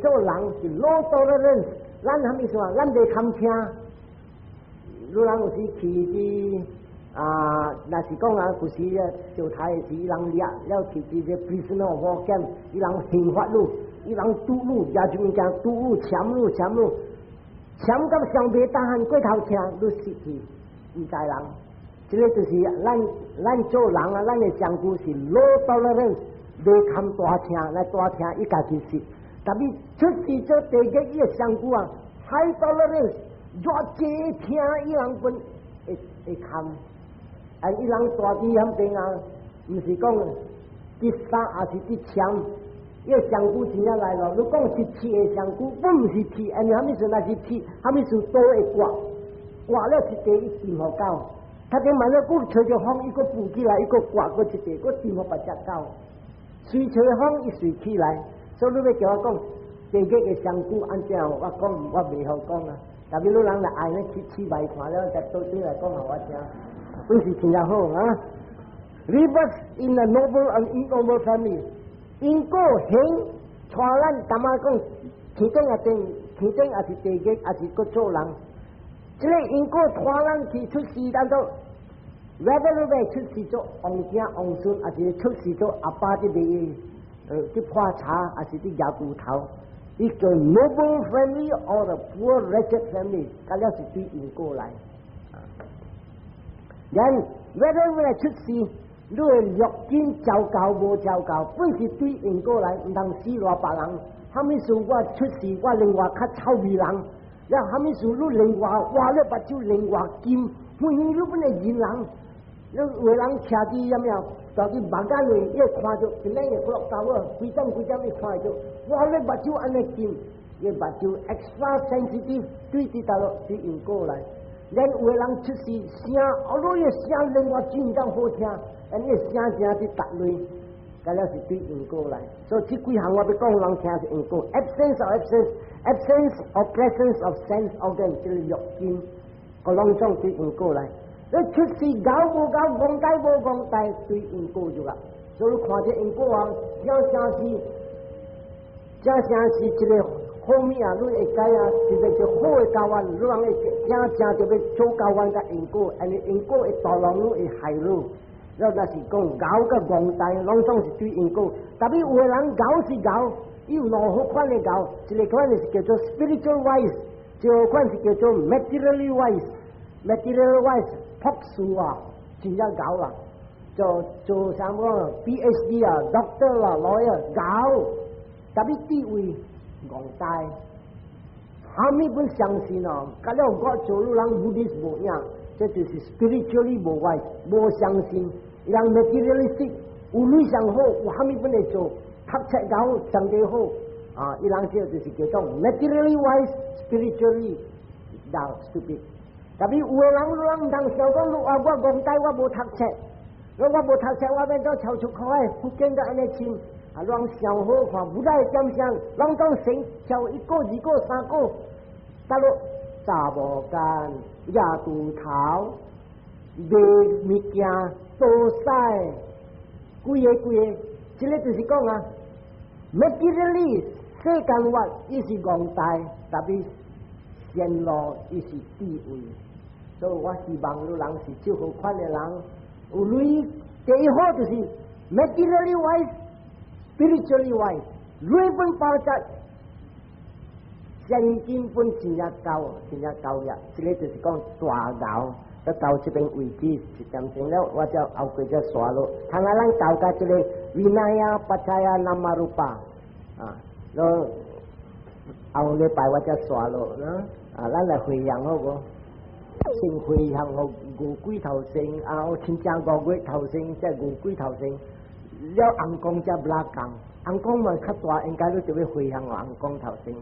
做人是 low tolerance，咱啥物意思啊？咱袂堪聽。你人有時去佇啊，若是講啊，有時啊，做台的時，伊人掠了去佇這 prisoner of war camp，伊人刑罰你，伊人毒你，舉一物件毒你、鉗你、鉗你，鉗到上袂當漢過頭聽，你死去，毋知人。這個就是咱咱做人啊，咱的身軀是 low tolerance，袂堪大聽，來大聽伊家己死。特別出世做地獄，伊的身軀啊，high tolerance，偌濟聽伊人本會會堪。啊，伊人蹛佇遐邊啊，毋是講佇殺抑是佇搶，伊個上古真正來咯。你講是鐵的上古，本毋是鐵，因為啥物事若是鐵，啥物事刀會割，割了一塊伊掂予狗。他頂萬了閣吹著風，伊閣浮起來，伊閣割閣一塊，閣掂予別隻狗。隨吹風，伊隨起來。所以你欲叫我講地獄的上古按怎？我講我袂曉講啊。特別你人若愛呢去試賣看了，再倒轉來講予我聽，本是真正好啊。Rebirth in a noble and ignoble family，因果行，帶咱淡仔講天頂也定，天頂抑是地獄，抑是閣做人。這個因果帶咱去出世當中，whether 你欲出世做王子王孫，抑是出世做阿爸佇賣，佇破柴，抑是佇舉鋤頭。一個 noble family or a poor wretched family，這了是對因果來。然 whether 你出世，你的六根糟糕無糟糕，本是對因果來，毋通死賴別人。啥物事我出世，我另外較臭味人。了啥物事你另外挖了目睭，另外金，遠遠你本來人人，你有的人徛佇啥物啊？在佇目眼內，伊會看著，一兩個落高啊，幾點幾點伊看著，哇！你目睭按呢金，伊目睭 extra sensitive 對佇佗落對因果來。咱有的人出世聲，哦，你的聲另外真當好聽，但你的聲正佇達類，這了是對因果來。所以這幾項我欲講人聽是因果，absence of absence，absence of presence of sense organ，這個六根，個攏總對因果來。你出世𠢕無𠢕，戇呆無戇呆，對因果就啊。所以你看這因果啊，正正是，正正是一個好物啊！你會知啊，一個是好的交往，你人會正正就欲做交往佮因果，因為因果會導人你會害你。了若是講𠢕佮戇呆，攏總是對因果。特別有的人𠢕是𠢕，伊有兩好款的𠢕，一個款是叫做 spiritual wise，一個款是叫做 materially wise。material wise 博士啊，真正𠢕啊，做做啥物 PhD 啊，doctor 啊，lawyer 𠢕，特別地位戇呆，蝦米本相信哦，佮了我做你人 Buddhist 無影，這就是 spiritually 無 wise，無相信，伊人 materialistic，有鐳上好，有蝦米本會做，讀冊𠢕上帝好，啊，伊人這就是叫做 materially wise，spiritually dull stupid。特別有的人，人毋通想講，啊，我戇呆，我無讀冊，我無讀冊，我欲怎超出苦海，福建閣按呢深，啊，人想好看，無來點想，攏總成超一個、二個、三個，得咯，查某干、舉鋤頭、賣物件、多屎，規个規个，這個就是講啊，materially 世間法伊是戇呆，特別善路伊是智慧。所以我希望你人是這好款的人，有鐳第一好就是 materially wise，spiritually wise，鐳本包質，現金本真正高，真正高呀！這個就是講大𠢕，到這邊為止一點鐘了，我就後過才煞落。通啊，咱到甲這個 Vinaya Paccaya Namarupa 啊，了後禮拜我才煞落啊，啊，咱來回向好無？先回向予餓鬼頭生，啊，親像餓鬼頭生，即餓鬼頭生，了尪公才不拉共，尪公嘛較大，應該你就欲回向予尪公頭生。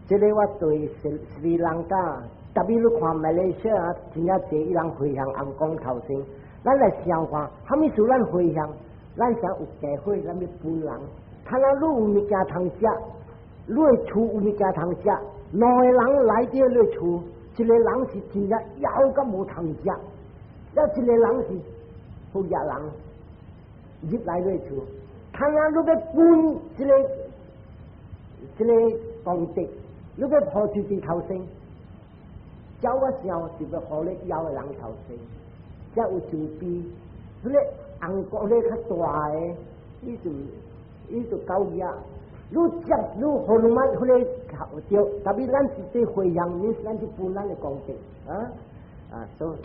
這個我對斯里蘭卡，特別你看馬來西亞，真正濟伊人回向尪公頭生。咱來想看，啥物事咱回向？咱想有機會，咱欲分人。他若你有物件通食，你的厝有物件通食，兩個人來佇你的厝，一個人是真正枵甲無通食，了一個人是好額人入來你的厝。他若你欲分這個這個功德，你欲予誰頭先，照我想是欲予咧枵的人頭先，才有慈悲。彼個尪公咧較大的，伊就夠額。你接你予你們彼個對，特別咱是對回向，你咱是分咱的功德啊啊，所以。